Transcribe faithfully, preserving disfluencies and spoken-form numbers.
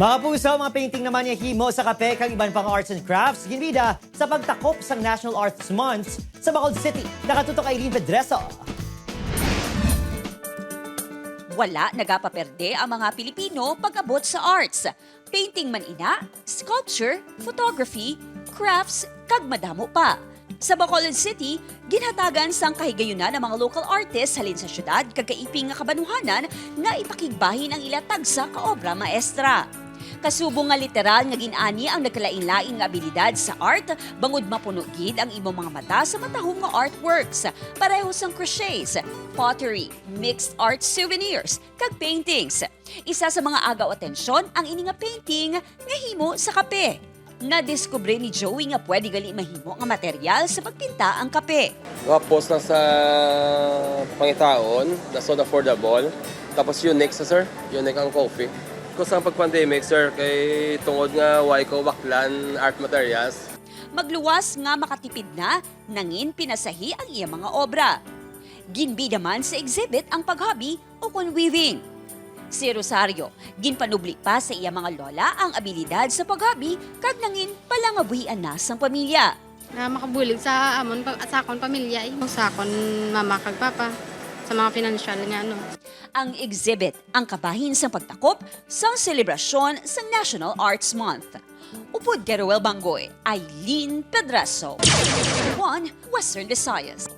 Mga kapuso, mga painting naman nga himo sa kape kag iban pang arts and crafts, ginbida sa pagtakop sang National Arts Month sa Bacolod City. Nakatutok Aileen Pedreso. Wala nagapaperde ang mga Pilipino pag-abot sa arts. Painting man ina, sculpture, photography, crafts, kag madamo pa. Sa Bacolod City, ginhatagan sang kahigayunan ang mga local artists halin sa syudad kag kaiping nga kabanuhanan nga ipakigbahin ang ila tagsa ka obra maestra. Kasubong nga literal nga gin-ani ang nagkalain-lain nga abilidad sa art, bangod mapuno gid ang imong mga mata sa matahom nga artworks, pareho sang crochets, pottery, mixed art souvenirs, kag paintings. Isa sa mga agaw atensyon ang ini nga painting nga himo sa kape. Nadiskubre ni Joey nga pwede gali mahimo nga material sa pagpinta ang kape. Gapos lang sa pangitaon, that's not affordable. Tapos unique sa sir, unique ang coffee. Ko sa pag-pandemic sir, kay tungod nga way ko baklan art materials. Magluwas nga makatipid na, nangin pinasahi ang iya mga obra. Ginbida man sa exhibit ang pag-hobby ukon weaving. Si Rosario, ginpanubli pa sa iya mga lola ang abilidad sa pag-hobby kag nangin palangabuhian na sang pamilya. Nga makabulig sa amon pa- sa akon pamilya eh. Sa akon mama kag papa sa mga financial nga ano. Ang exhibit ang kabahin sang pagtakop sang selebrasyon sang National Arts Month. Upod kay Roel Banggoy, Aileen Pedraso, One Western Visayas.